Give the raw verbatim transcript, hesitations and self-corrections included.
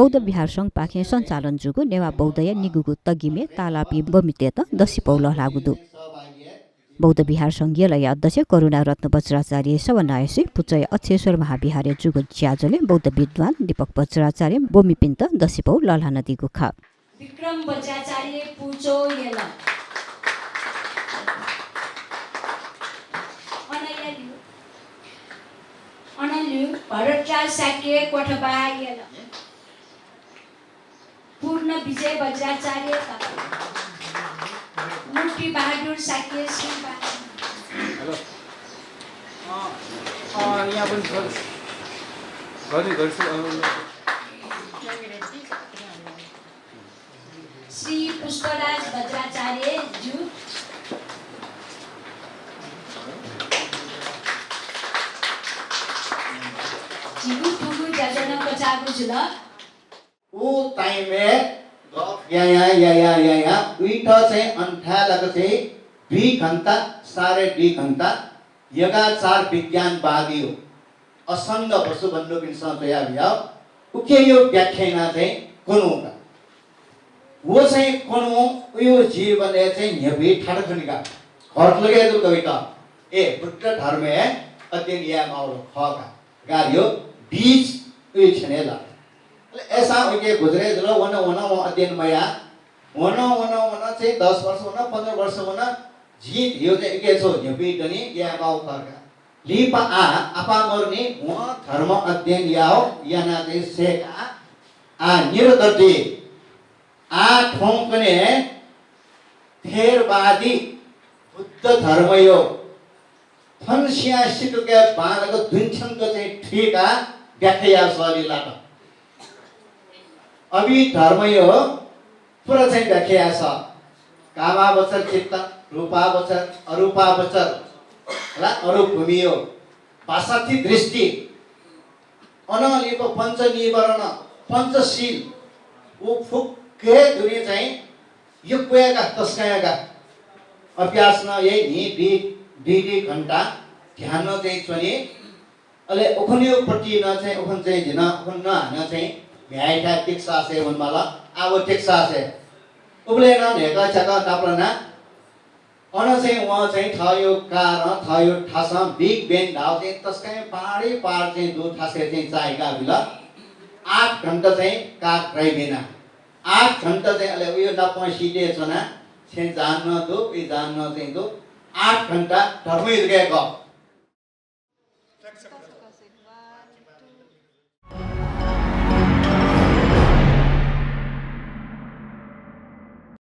बौद्ध विहार संघपाखें सञ्चालन जूगु नेवाः बौद्धया निगूगु तगिमय् ताःलाःपिं बौमितय्त दसिपौ लःल्हाःगु दु। बौद्ध विहार संघ यलया अध्यक्ष करुणा रत्न वज्राचार्य सभानायःसय् पुचःया अक्षेश्वर महाविहारय् जूगु ज्याझ्वलय् बौद्ध विद्वान दीपक वज्राचार्यं बौमिपिन्त दसिपौ लःल्हानादीगु खः। विक्रम वज्राचार्य पुचः यल। अनया ल्यू, अन ल्यू भरतराज शाक्य क्वथबा यल। पूर्ण विजय वज्राचार्य तक। मूर्ति बहादुर शाक्य श्री बा- हेलो। अँ, अँ, यहाँ पनि छ। घरि, घरि छ, अँ, श्री पुष्पराज वज्राचार्य ज्यू। झीगु थुगु ज्याझ्वलं क्वचाःगु जुल। उ time-य् गफ यायां, यायां, यायां उइत चाहिँ अन्थाय् लाक चाहिँ दुई घण्टा, साढे दुई घण्टा योगाचार विज्ञानवादीयो असंग बसुबन्धुपिन्सं च्वया बियाव उकियो व्याख्या याना चाहिँ क्वनु का। व चाहिँ क्वनु उयो जीवनय् चाहिँ न्ह्यपुइ थात खनि का। घरलगे जु कविता। ए, बुद्ध धर्मय् अध्ययन याये माःगु खः का। गार्यो बीज उयो छेनय् लात। अले अय्सां उके गुजरे जुल, वन, वन, व अध्ययन मया। वन, वन, वन चाहिँ दस वर्ष वन, पन्ध्र वर्ष वन, जिं धियो चाहिँ उके छु न्ह्यपुइ दनि, याये माःगु खः का। लिपा आ, आपामरनि वं धर्म अध्ययन याव, याना चाहिँ सय्का, आ निरत दे। आ थौंकन्हय् थेरवादी बुद्ध धर्मयो थनसिया सिकके बांलाक दुन्छंक चाहिँ थुइका व्याख्या याव सः लि लात। अभी धर्मयो पुरा चाहिँ व्याख्या याव सः। कामावचर चित्त, रूपावचर, अरूपावचर, ला अरूप भूमियो वासाथि दृष्टि, अनं लिपा पञ्चनीवरण, पञ्चशील, उ फुक्क हे दुने चाहिँ यक्वय्का, तसकंय्का अभ्यास नं याइ नि, दुई, दुई, दुई घण्टा ध्यान नं चाहिँ च्वने। अले उखुन्यो पट्टि नं चाहिँ उखुन चाहिँ झिन उखुन नं हानं चाहिँ म्ह्याय्थाय् टेक्सासय् वनेमाल। आ व टेक्सासय् उबलय् नं न्हय्कः च्याकः नापलाना। अन चाहिँ वं चाहिँ थःयो कारं, थःयो थासं Big Ben धाव चाहिँ तसकं पहाडै पहाड चाहिँ दु थासय् चाहिँ चाःहिका बिल। आठ घण्टा चाहिँ car drive याना। आठ घण्टा चाहिँ अले उयो नापं seat-य् च्वना, छेँ जान नं दु, उयो जान नं चाहिँ दु। आठ घण्टा धर्मयो जक हे गफ।